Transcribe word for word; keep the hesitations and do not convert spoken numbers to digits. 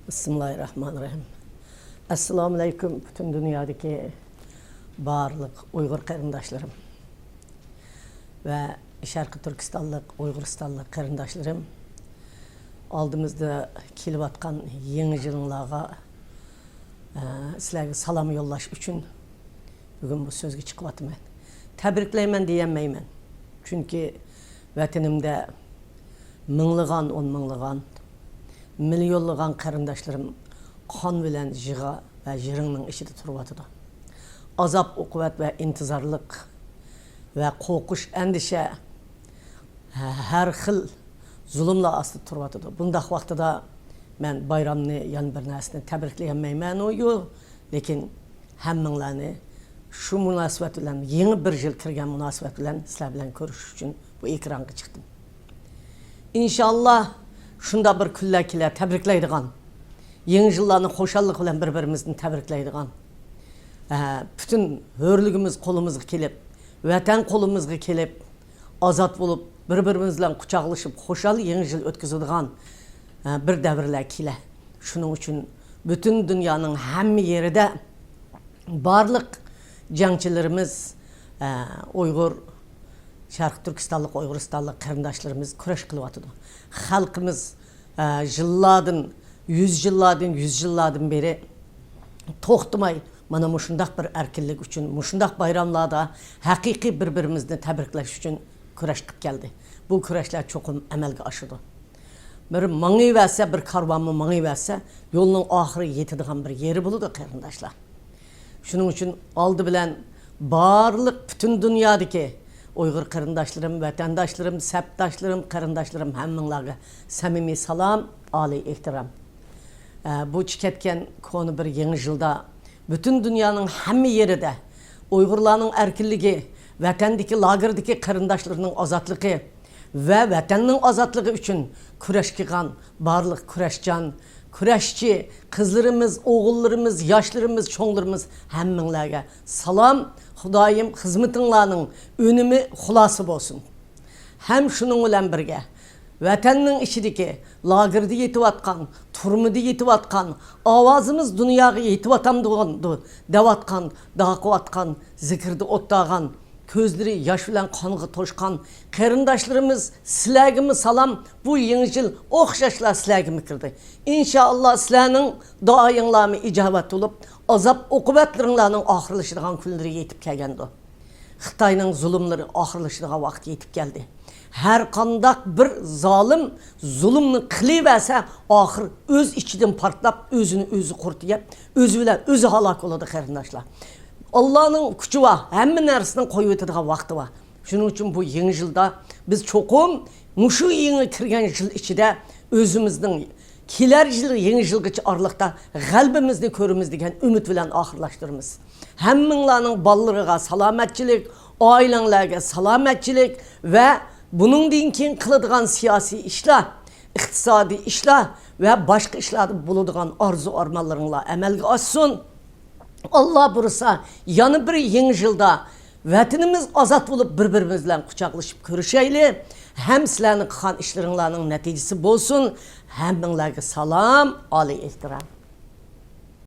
بىسمىللاھىررەھمانىررەھىم. ئەسسالامۇئەلەيكۇم، پۈتۈن دۇنيادىكى بارلىق ئۇيغۇر قېرىنداشلىرىم ۋە شەرقىي تۈركىستانلىق، ئۇيغۇرىستانلىق قېرىنداشلىرىم. ئالدىمىزدا كېلىۋاتقان يېڭى يىلىڭلارغا، ئە، سىلەرگە سالام يوللاش ئۈچۈن بۈگۈن بۇ سۆزگە چىقىۋاتىمەن. تەبرىكلەيمەن دېيەلمەيمەن. چۈنكى ۋەتىنىمدە مىڭلىغان، ئون مىڭلىغان، مىليونلىغان قېرىنداشلىرىم قان بىلەن يىغا ۋە يىرىڭنىڭ ئىچىدە تۇرۇۋاتىدۇ. ئازاب-ئوقۇبەت ۋە ئىنتىزارلىق ۋە قورقۇش، ئەندىشە، ھە-، ھەر خىل زۇلۇملار ئاستىدا تۇرۇۋاتىدۇ. بۇنداق ۋاقتىدا مەن بايرامنى، يەنە بىر نەرسىنى تەبرىكلىيەلمەيمەنۇ، لېكىن ھەممىڭلارنى شۇ مۇناسىۋەت بىلەن، يېڭى بىر يىل كىرگەن مۇناسىۋەت بىلەن سىلەر بىلەن كۆرۈشۈش ئۈچۈن بۇ ئېكرانغا چىقتىم. ئىنشاللا شۇنداق بىر كۈنلەر كېلەر، تەبرىكلەيدىغان، يېڭى يىللارنى خۇشاللىق بىلەن بىر-بىرىمىزنى تەبرىكلەيدىغان، ئە، پۈتۈن ھۆرلۈكىمىز قولىمىزغا كېلىپ، ۋەتەن قولىمىزغا كېلىپ، ئازاد بولۇپ، بىر-بىرىمىز بىلەن قۇچاقلىشىپ، خۇشال يېڭى يىل ئۆتكۈزىدىغان، ئە، بىر دەۋرلەر كېلە. شۇنىڭ ئۈچۈن پۈتۈن دۇنيانىڭ ھەممە يېرىدە بارلىق جەڭچىلىرىمىز، ئە، ئۇيغۇر، شەرقىي تۈركىستانلىق، ئۇيغۇرىستانلىق قېرىنداشلىرىمىز كۈرەش قىلىۋاتىدۇ. خەلقىمىز، ئە، يىللاردىن، يۈز يىللاردىن، يۈز يىللاردىن بېرى توختىماي مانا مۇشۇنداق بىر ئەركىنلىك ئۈچۈن، مۇشۇنداق بايراملاردا ھەقىقىي بىر-بىرىمىزنى تەبرىكلەش ئۈچۈن كۈرەش قىلىپ كەلدى. بۇ كۈرەشلەر چوقۇم ئەمەلگە ئاشىدۇ. بىر ماڭىۋەرسە، بىر كارۋانمۇ ماڭىۋەرسە، يولنىڭ ئاخىرى يېتىدىغان بىر يېرى بولىدۇ، قېرىنداشلار. شۇنىڭ ئۈچۈن ئالدى بىلەن بارلىق پۈتۈن دۇنيادىكى ئۇيغۇر قېرىنداشلىرىم، ۋەتەنداشلىرىم، سەپداشلىرىم، قېرىنداشلىرىم، ھەممىڭلارغا سەمىمىي سالام، ئالىي ئېھتىرام. ئە، بۇچە كەتكەن كونا بىر يېڭى يىلدا پۈتۈن دۇنيانىڭ ھەممە يېرىدە ئۇيغۇرلارنىڭ ئەركىنلىكى، ۋەتەندىكى لاگېردىكى قېرىنداشلىرىنىڭ ئازادلىقى ۋە ۋەتەننىڭ ئازادلىقى ئۈچۈن كۈرەش قىلغان بارلىق كۈرەشچان، كۈرەشچى قىزلىرىمىز، ئوغۇللىرىمىز، ياشلىرىمىز، چوڭلىرىمىز، ھەممىڭلارغا سالام، خۇدايىم خىزمىتىڭلارنىڭ ئۈنۈمى خۇلاسە بولسۇن. ھەم شۇنىڭ بىلەن بىرگە، ۋەتەننىڭ ئىچىدىكى لاگېردا يېتىۋاتقان، تۈرمىدە يېتىۋاتقان، ئاۋازىمىز دۇنياغا يېتىۋاتامدۇ دەۋاتقان، داقىۋاتقان، زېكىردە ئولتۇرغان، كۆزلىرى ياش بىلەن قانغا توشقان قېرىنداشلىرىمىز، سىلەرگىمۇ سالام. بۇ يېڭى يىل ئوخشاشلا سىلەرگىمۇ كىردى. ئىنشائاللا، سىلەرنىڭ دۇئايىڭلارمۇ ئىجابەت بولۇپ، ئازاب-ئوقۇبەتلىرىڭلارنىڭ ئاخىرلىشىدىغان كۈنلىرى يېتىپ كەلگەندۇ. خىتاينىڭ زۇلۇملىرى ئاخىرلىشىدىغان ۋاقىت يېتىپ كەلدى. ھەر قانداق بىر زالىم زۇلۇمنى قىلىۋەرسە، ئاخىر ئۆز ئىچىدىن پارتلاپ، ئۆزىنى ئۆزى قۇرت يەپ، ئۆزى بىلەن ئۆزى ھالاك بولىدۇ، قېرىنداشلار. ئاللانىڭ كۈچى بار، ھەممە نەرسىنىڭ قويۇۋېتىدىغان ۋاقتى بار. شۇنىڭ ئۈچۈن بۇ يېڭى يىلدا بىز چوقۇم مۇشۇ يېڭى كىرگەن يىل ئىچىدە ئۆزىمىزنىڭ كېلەر يىل يېڭى يىلغىچە ئارىلىقتا غەلىبىمىزنى كۆرىمىز دېگەن ئۈمىد بىلەن ئاخىرلاشتۇرىمىز. ھەممىڭلارنىڭ بالىلىرىغا سالامەتچىلىك، ئائىلەڭلارغا سالامەتچىلىك ۋە بۇنىڭدىن كېيىن قىلىدىغان سىياسىي ئىشلار، ئىقتىسادىي ئىشلار ۋە باشقا ئىشلاردا بولىدىغان ئارزۇ-ئارمانلىرىڭلار ئەمەلگە ئاشسۇن. ئاللا بۇيرۇسا، يەنە بىر يېڭى يىلدا ۋەتىنىمىز ئازاد بولۇپ، بىر-بىرىمىز بىلەن قۇچاقلىشىپ كۆرۈشەيلى. ھەم سىلەرنىڭ قىلغان ئىشلىرىڭلارنىڭ نەتىجىسى بولسۇن. ھەممىڭلارغا سالام، ئالىي ئېھتىرام.